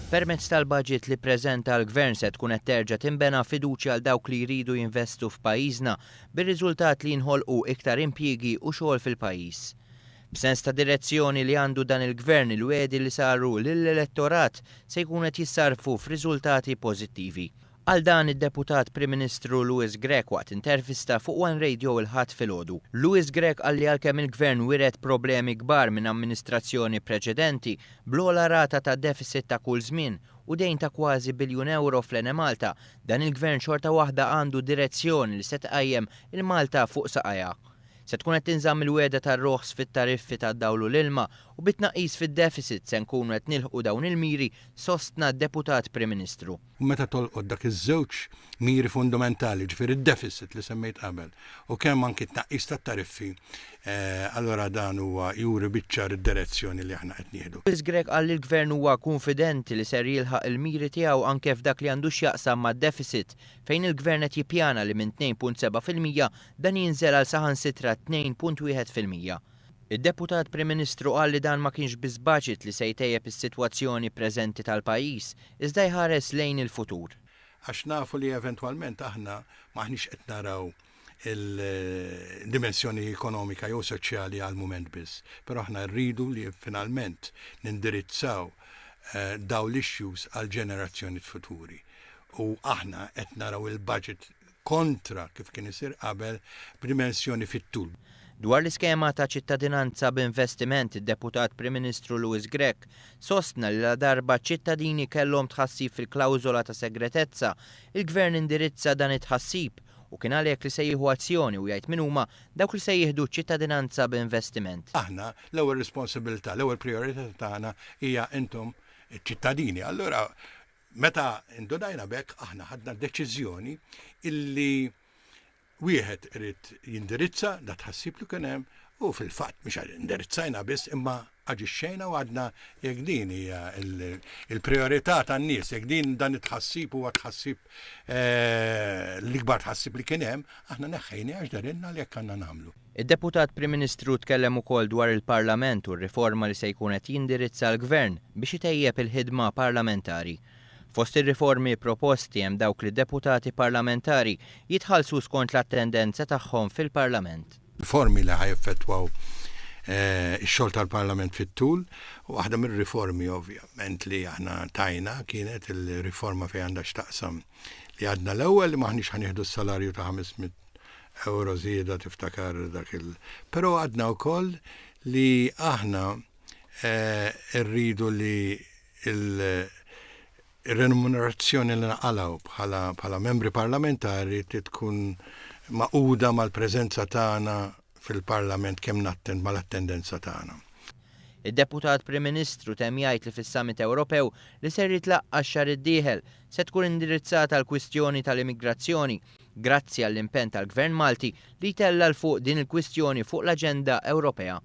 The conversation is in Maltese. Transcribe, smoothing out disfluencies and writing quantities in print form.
Permezz tal-budget li ppreżenta l-Gvern se tkun qed terġa' tinbena fiduċja għal dawk li jridu jinvestu f'pajjiżna bir-riżultat li jinħolqu iktar impjiegi u xogħol fil-pajjiż. B'sens ta' direzzjoni li għandu dan il-Gvern il-wegħdi li saru lill-elettorat se jkunu qed jissarrfu f'riżultati pożittivi. Qal dan id-Deputat Prim Ministru Louis Grech waqt intervista fuq One Radio il-Ħadd filgħodu. Louis Grech qal li għalkemm il-Gvern wiret problemi kbar minn amministrazzjoni preċedenti, bl-ogħla rata ta' deficit ta' kull żmien u dejn ta' kważi biljun ewro fl-Enemalta, dan il-Gvern xorta waħda għandu direzzjoni li se tqajjem il-Malta fuq saqajha. Se tkun qed tinżamm il-wegħda tar-roħs fit-tariffi tad-dawl u l-ilma u bit-tnaqqis fid-deficit se nkunu qed nilħqu dawn il-miri, sostna d-Deputat Prim Ministru. U meta tolqot dak iż-żewġ miri fundamentali, ġifieri d-deficit li semmejt qabel u kemm anki t-tnaqqis tat-tariffi, allura dan huwa juri biċ-ċar id-direzzjoni li aħna qed nieħdu. Louis Grech qal li l-Gvern huwa kunfidenti li ser jilħaq il-miri tiegħu anke f'dak li għandu x'jaqsam mad-deficit, fejn il-Gvern qed jippjana li minn 2.7% dan jinżel għal saħansitra 2.1%. Id-Deputat Prim Ministru qal li dan ma kienx biss budget li se jtejjeb is-sitwazzjoni preżenti tal-pajjiż, iżda jħares lejn il-futur. Għax nafu li eventwalment aħna m'aħniex qed naraw il-dimensjoni ekonomika jew soċjali għall-mument biss, però aħna rridu li finalment nindirizzaw dawn l-issues għall-ġenerazzjonijiet futuri. U aħna qed naraw il-budget kontra kif kien isir qabel b'dimensjoni fit-tul. Dwar l-iskema ta' ċittadinanza b'investiment, id-Deputat Prim Ministru Louis Grech sostna li ladarba ċ-ċittadini kellhom tħassib fil-klawżola ta' segretezza, il-Gvern indirizza dan it-tħassib u kien għalhekk li se jieħu azzjoni u jgħid min huma dawk li se jieħdu ċ-ċittadinanza b'investiment. Aħna l-ewwel responsabilità, l-ewwel prijorità tagħna hija intom iċ-ċittadini. Allura Meta indunajna b'hekk aħna ħadna deċiżjoni illi wieħed irid jindirizza da tħassib li kien hemm u fil-fatt mhux indirizzajna biss imma aġixxejna u għadna jekk din hija il-priorità tan-nies, jekk din dan it-tħassib huwa tħassib eh, l-ikbar tħassib li kien hemm, aħna neħħejni għax darinna li jekk għandna nagħmlu. Id-Deputat Prim Ministru tkellem ukoll dwar il-Parlament u r-riforma li se jkun qed jindirizza l-Gvern biex itejjeb il-ħidma parlamentari. Fost ir-riformi proposti hemm dawk li deputati parlamentari jitħallsu skont l-attendenza tagħhom fil-Parlament. Riformi li ħa jeffettwaw ix-xogħol tal-Parlament fit-tul. Waħda mir-riformi ovvjament li aħna tajna kienet il-riforma fejn għandha x'taqsam li għadna l-ewwel li m'aħniex ħa nieħdu s-salarju ta' 500 Euro żieda tiftakar dak il. Però għadna wkoll li aħna eh, rridu li il-remunerazzjoni li naqalgħu bħala, bħala membri parlamentari tkun maquda mal-preżenza tagħna fil-Parlament kemm nattend mal-attendenza tagħna. Id-Deputat Prim Ministru temm jgħid li fis-Summit Ewropew li ser jitlaqqa' x-xahar id-dieħel se tkun indirizzata l-kwistjoni tal-immigrazzjoni grazzi għall-impenn tal-Gvern Malti li jtella' 'l fuq din il-kwistjoni fuq l-aġenda Ewropea.